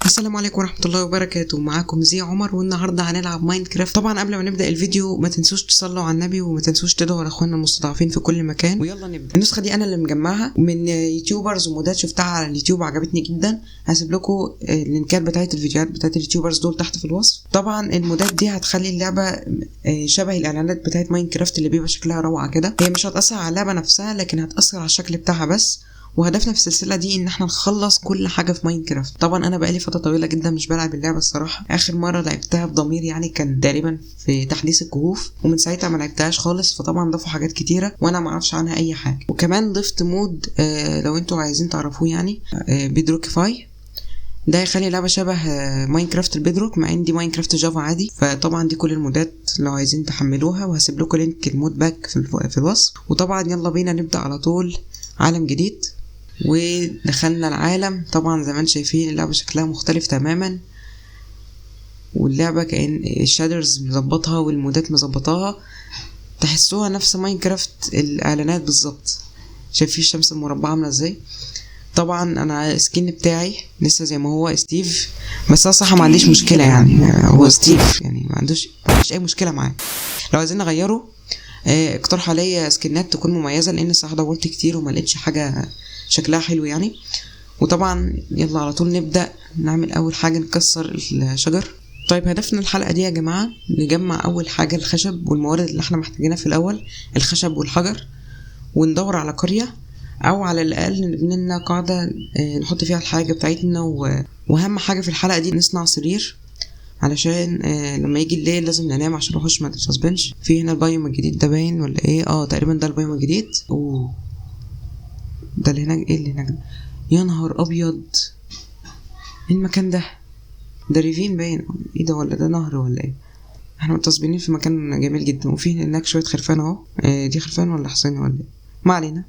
السلام عليكم ورحمة الله وبركاته. معاكم زي عمر، والنهاردة هنلعب Minecraft. طبعا قبل ما نبدأ الفيديو ما تنسوش تصلوا على النبي، وما تنسوش تدعوا لاخواننا المستضعفين في كل مكان. ويلا نبدأ. النسخة دي انا اللي مجمعها من YouTubers ومودات شفتها على اليوتيوب وعجبتني جدا. هسيب لكم اللينكات بتاعت الفيديوهات بتاعت ال YouTubers دول تحت في الوصف. طبعا المودات دي هتخلي اللعبة شبه الاعلانات بتاعت Minecraft اللي بيبقى شكلها روعة كده. هي مش هتأثر على اللعبة نفسها، لكن هتأثر على الشكل بتاعها بس. وهدفنا في السلسلة دي ان احنا نخلص كل حاجة في Minecraft. طبعا انا بقالي فترة طويلة جدا مش بلعب اللعبة الصراحة. اخر مرة لعبتها بضمير يعني كان تقريبا في تحديث الكهوف، ومن ساعتها ما لعبتهاش خالص. فطبعا ضافوا حاجات كتيرة وانا ما اعرفش عنها اي حاجة. وكمان ضفت mod لو انتوا عايزين تعرفوه يعني Bedrockify. ده يخلي اللعبة شبه Minecraft ال Bedrock، مع ان دي Minecraft Java عادي. فطبعا دي كل المودات لو عايزين تحملوها، وهسيب لكم link ال modpack في الوصف. وطبعا يلا بينا نبدأ على طول عالم جديد. ودخلنا العالم. طبعا زي ما انتم شايفين اللعبة شكلها مختلف تماما، واللعبة كأن ال shaders مظبطها والمودات مظبطاها، تحسوها نفس Minecraft الاعلانات بالظبط. شايفين الشمس المربعة عاملة ازاي؟ طبعا انا ال skin بتاعي لسه زي ما هو ستيف، بس انا صراحة ما عنديش مشكلة يعني، هو ستيف يعني ما عندوش اي مشكلة معاه. لو عايزين نغيره اقترحوا عليا سكنات تكون مميزة، لان الصراحة دورت كتير وما لقيتش حاجة شكلها حلو يعني. وطبعا يلا على طول نبدأ نعمل أول حاجة، نكسر الشجر. طيب هدفنا الحلقة دي يا جماعة نجمع أول حاجة الخشب والموارد اللي احنا محتاجينها في الأول، الخشب والحجر، وندور على قرية أو على الأقل نبني لنا قاعدة نحط فيها الحاجة بتاعتنا. وأهم حاجة في الحلقة دي نصنع سرير، علشان لما يجي الليل لازم ننام عشان الوحوش ما تتسسبنش. في هنا ال biome الجديد ده باين ولا ايه؟ تقريبا ده ال biome الجديد. اوه ده اللي هناك، ايه اللي هناك ده؟ يا نهار ابيض، ايه المكان ده؟ ده ravine باين، ايه ده ولا ده نهر ولا ايه؟ احنا متصبينين في مكان جميل جدا. وفي هناك شوية خرفان اهو، دي خرفان ولا حصين ولا ايه؟ ما علينا.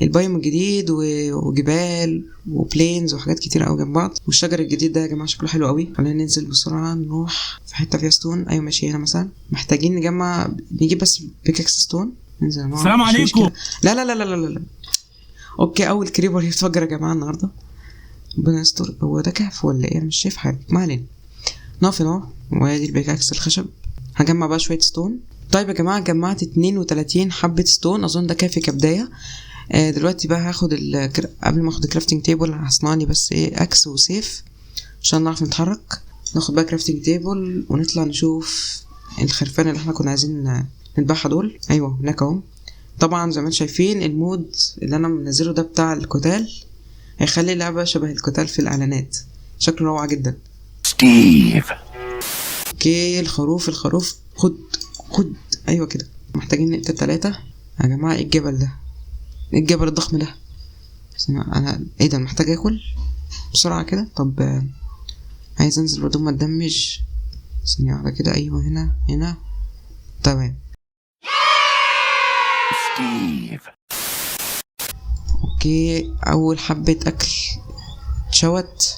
ال biome الجديد وجبال و plains وحاجات كتير قوي جنب بعض. والشجر الجديد ده يا جماعة شكله حلو قوي. خلينا ننزل بسرعة نروح في حتة فيها stone. ايوه ماشي، هنا مثلا محتاجين نجمع، نجيب بس pickaxe stone. ننزل يا جماعة. السلام مش عليكم. مشكلة. لا لا لا لا لا لا. okay، اول creeper يتفجر يا جماعة النهارده، ربنا يستر. هو ده كهف ولا ايه؟ انا مش شايف حاجة. ما علينا، نقف هنا اهو. وادي ال pickaxe الخشب. هجمع بقى شوية stone. طيب يا جماعة جمعت 32 حبه stone، اظن ده كافي كبداية. دلوقتي بقى هاخد قبل ما اخد ال crafting table هصنع لي بس ايه، axe وسيف عشان نعرف نتحرك. ناخد بقى crafting table ونطلع نشوف الخرفان اللي احنا كنا عايزين نذبحها دول. ايوه هناك اهو. طبعا زي ما انتم شايفين ال mod اللي انا منزله ده بتاع القتال هيخلي اللعبة شبه القتال في الاعلانات، شكله روعه جدا. ستيف. okay الخروف، الخروف خد خد. ايوه كده، محتاجين نقتل 3 يا جماعة. ايه الجبل ده؟ ايه الجبل الضخم ده؟ استنى، انا ايه ده؟ محتاج اكل بسرعة كده. طب عايز انزل بدون ما اتدمج. ثانية واحدة كده. ايوه هنا هنا تمام. ستيف. okay اول حبة اكل اتشوت.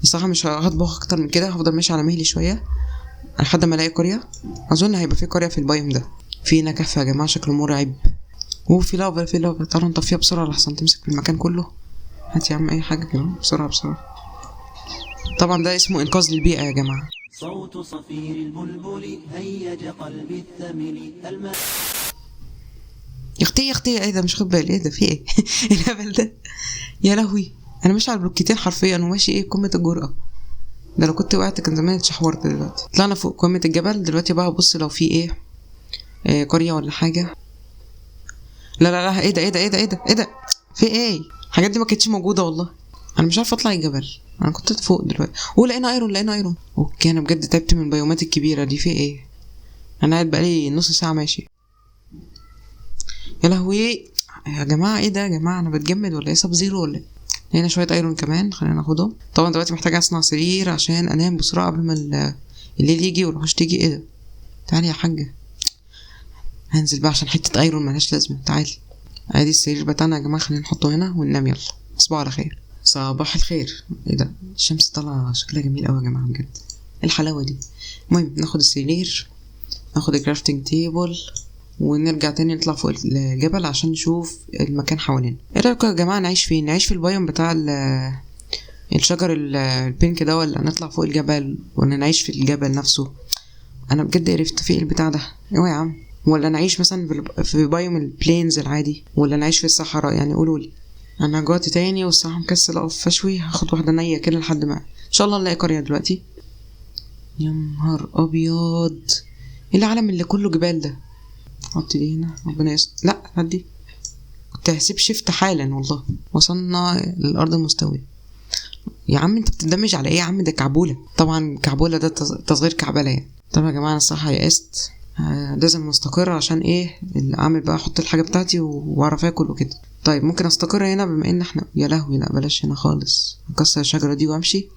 بصراحة مش هطبخ اكتر من كده، هفضل ماشي على مهلي شوية لحد ما الاقي قرية. اظن هيبقى في قرية في ال biome ده. في هنا كهف يا جماعة شكله مرعب، وفي لافا، في لافا. تعالوا نطفيها بسرعة لحسن تمسك في المكان كله. هات يا عم اي حاجة كده بسرعة بسرعة. طبعا ده اسمه انقاذ للبيئة يا جماعة. صوت صفير البلبل هيج قلبي الثمل الماء. يا اختي يا اختي، ايه ده؟ مش خد بالي، ايه ده؟ في ايه؟ الهبل ده؟ يا لهوي، انا ماشي على البلوكتين حرفيا وماشي ايه قمة الجرأة. ده لو كنت وقعت كان زماني اتشحورت. دلوقتي طلعنا فوق قمة الجبل. دلوقتي بقى بص لو في ايه، قرية ولا حاجة. لا لا لا، ايه ده؟ ايه ده؟ ايه ده؟ ايه ده؟ ايه ده؟ في ايه؟ الحاجات دي ما كانتش موجودة والله. انا مش عارفة اطلع الجبل، انا كنت فوق دلوقتي. اوه لقينا iron، لقينا iron. okay انا بجد تعبت من البيومات الكبيرة دي. في ايه؟ انا قاعد بقالي نص ساعة ماشي. يا لهوي يا جماعة، ايه ده يا جماعة؟ انا بتجمد ولا ايه؟ sub zero ولا ايه؟ هنا شوية iron كمان خلينا ناخدهم. طبعا دلوقتي محتاجة اصنع سرير عشان انام بسرعة قبل ما الليل يجي والوحوش تيجي. ايه ده؟ تعالي يا حاجة، هنزل بقى عشان حتة iron ملهاش لازمة. تعالي، ادي السرير بتاعنا يا جماعة، خلينا نحطه هنا وننام. يلا تصبحوا على خير. صباح الخير. ايه ده؟ الشمس طالعة شكلها جميل قوي يا جماعة بجد، ايه الحلاوة دي؟ المهم ناخد السرير، ناخد ال crafting table، ونرجع تاني نطلع فوق الجبل عشان نشوف المكان حوالينا. ايه رأيكم يا جماعة نعيش فين؟ نعيش في ال biome بتاع الشجر ال pink ده، ولا نطلع فوق الجبل، ولا نعيش في الجبل نفسه؟ انا بجد قرفت في البتاع ده. ايوه يا عم، ولا نعيش مثلا في biome ال plains العادي، ولا نعيش في الصحراء؟ يعني قولوا لي. انا جوعت تاني والصراحة مكسل اقف اشوي، هاخد واحدة نيه كده لحد ما ان شاء الله نلاقي قرية دلوقتي. يا نهار ابيض، ايه العالم اللي كله جبال ده؟ حط دي هنا، ربنا يستر. لا هدي، كنت هسيب shift حالا والله. وصلنا للارض المستويه. يا عم انت بتندمج على ايه يا عم؟ ده كعبوله. طبعا كعبوله ده تصغير كعبله يعني. طب يا جماعة انا الصراحة يئست، لازم استقر عشان ايه؟ اعمل بقى، احط الحاجة بتاعتي واعرف اكل وكده. طيب ممكن استقر هنا بما ان احنا، يا لهوي لا بلاش هنا خالص، اكسر الشجرة دي وامشي.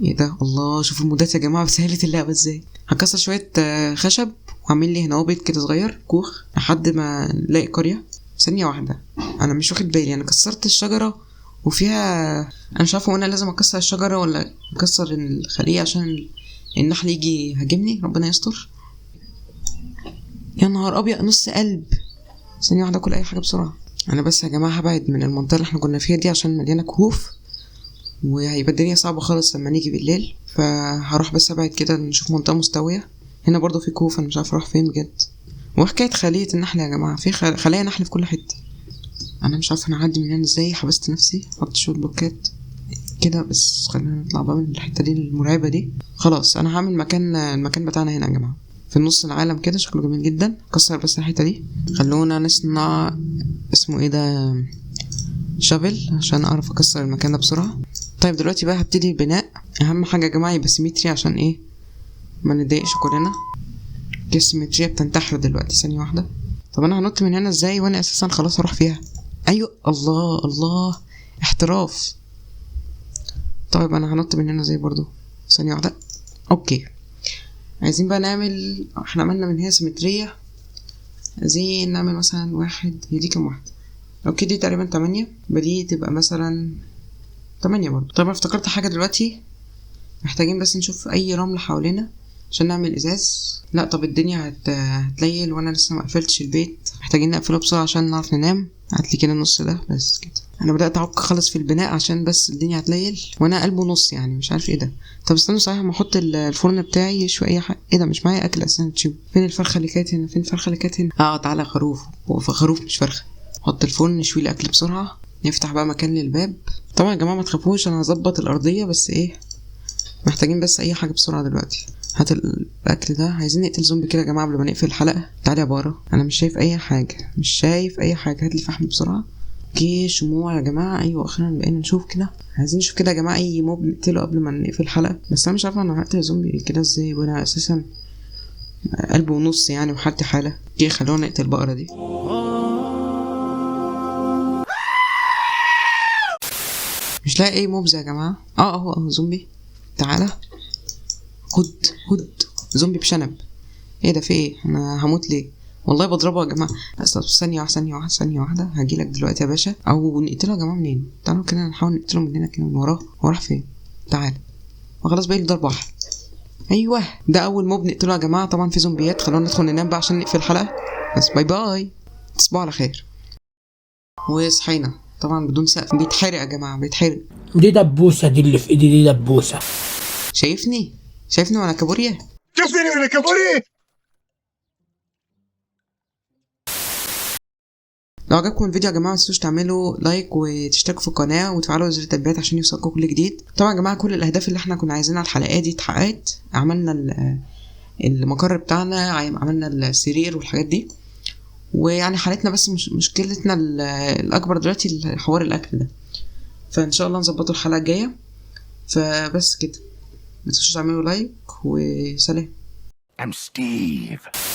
ايه ده؟ الله، شوفوا المودات يا جماعة سهلت اللعبة ازاي. هكسر شوية خشب واعمل لي هنا بيت كده صغير كوخ لحد ما نلاقي قرية. ثانية واحدة، انا مش واخد بالي، انا كسرت الشجرة وفيها، انا مش عارفه وانا لازم اكسر الشجرة ولا اكسر الخلية عشان النحل يجي يهاجمني. ربنا يستر. يا نهار ابيض، نص قلب. ثانية واحدة اكل اي حاجة بسرعة. انا بس يا جماعة هبعد من المنطقة اللي احنا كنا فيها دي عشان مليانة كهوف، وهيبقى الدنيا صعبة خالص لما نيجي بالليل، فهروح بس ابعد كده نشوف منطقة مستوية. هنا برضو في كهوف، انا مش عارفه اروح فين بجد. وحكاية خليه النحل يا جماعة، في خلايا نحل في كل حتة. انا مش عارفه انا هعدي من هنا ازاي، حبست نفسي. حط شوية بلوكات كده بس، خلينا نطلع بقى من الحتة دي المرعبة دي. خلاص انا هعمل المكان بتاعنا هنا يا جماعة في نص العالم كده، شكله جميل جدا. كسر بس الحتة دي. خلونا نصنع اسمه ايه ده، shovel، عشان اعرف اكسر المكان ده بسرعة. طيب دلوقتي بقى هبتدي البناء. اهم حاجة يا جماعة يبقى symmetry عشان ايه؟ ما نتضايقش كلنا. ال symmetry بتنتحر دلوقتي. ثانية واحدة، طب انا هنط من هنا ازاي وانا اساسا خلاص هروح فيها؟ ايوه، الله الله، احتراف. طيب انا هنط من هنا ازاي برضو؟ ثانية واحدة. okay، عايزين بقى نعمل، احنا عملنا من هنا symmetry، عايزين نعمل مثلا واحد، هي دي كام واحدة؟ okay دي تقريبا 8، بدي تبقى مثلا 8 برضو. طب انا افتكرت حاجة دلوقتي، محتاجين بس نشوف اي رمل حوالينا عشان نعمل ازاز. لا طب الدنيا هتليل وانا لسه ما قفلتش البيت، محتاجين نقفله بسرعة عشان نعرف ننام. هاتلي كده النص ده بس كده. انا بدات اعك خالص في البناء عشان بس الدنيا هتليل وانا قلبه نص يعني، مش عارف ايه ده. طب استنوا صحيح ما احط الفرن بتاعي يشوي اي حاجة. ايه ده؟ مش معايا اكل اساسا تشوي. فين الفرخه اللي كانت هنا؟ فين الفرخه اللي كانت هنا؟ تعالى خروف، هو خروف مش فرخة. حط الفرن نشوي الاكل بسرعة. نفتح بقى مكان للباب. طبعا يا جماعة ما تخافوش، انا هظبط الارضية، بس ايه، محتاجين بس اي حاجة بسرعة دلوقتي. هات الاكل ده. عايزين نقتل زومبي كده يا جماعة قبل ما نقفل الحلقة. تعالى يا بارا، انا مش شايف اي حاجة، مش شايف اي حاجة. هات لي فحم بسرعة. okay شموع يا جماعة. ايوه اخيرا بقينا نشوف كده. عايزين نشوف كده يا جماعة اي mob نقتله قبل ما نقفل الحلقة. بس انا مش عارفه انا هقتل زومبي كده ازاي وانا اساسا قلب ونص يعني وحالتي حاله. okay خلونا نقتل البقرة دي. مش لاقي اي mobs يا جماعة. اهو زومبي. تعالى خد خد زومبي بشنب. ايه ده؟ في ايه؟ انا هموت ليه؟ والله بضربه يا جماعة. بس طب ثانية واحدة، ثانية واحدة، ثانية واحدة، هجيلك دلوقتي يا باشا. او نقتله يا جماعة منين؟ تعالوا كده نحاول نقتله من هنا كده، من وراه. هو راح فين؟ تعالى. وخلاص باقي لي ضربه واحدة. ايوه ده اول mob نقتله يا جماعة. طبعا في زومبيات، خلونا ندخل ننام بقى عشان نقفل الحلقة. بس bye bye، تصبحوا على خير. وصحينا طبعا بدون سقف. بيتحرق يا جماعة، بيتحرق. دي دبوسه، دي اللي في ايدي دي دبوسه. شايفني؟ شايفني وانا كابوريا؟ شوفني وانا كابوريا. لو عجبكم الفيديو يا جماعة ما تنسوش تعملوا like وتشتركوا في القناة وتفعلوا زر التنبيهات عشان يوصلكم كل جديد. طبعا يا جماعة كل الاهداف اللي احنا كنا عايزينها الحلقة دي اتحققت. عملنا المقر بتاعنا، عملنا السرير والحاجات دي، ويعني حالتنا بس مشكلتنا الاكبر دلوقتي حوار الاكل ده، فان شاء الله نظبطه الحلقة الجاية. فبس كده، ما تنسوش تعملوا لايك وسلام. I'm Steve.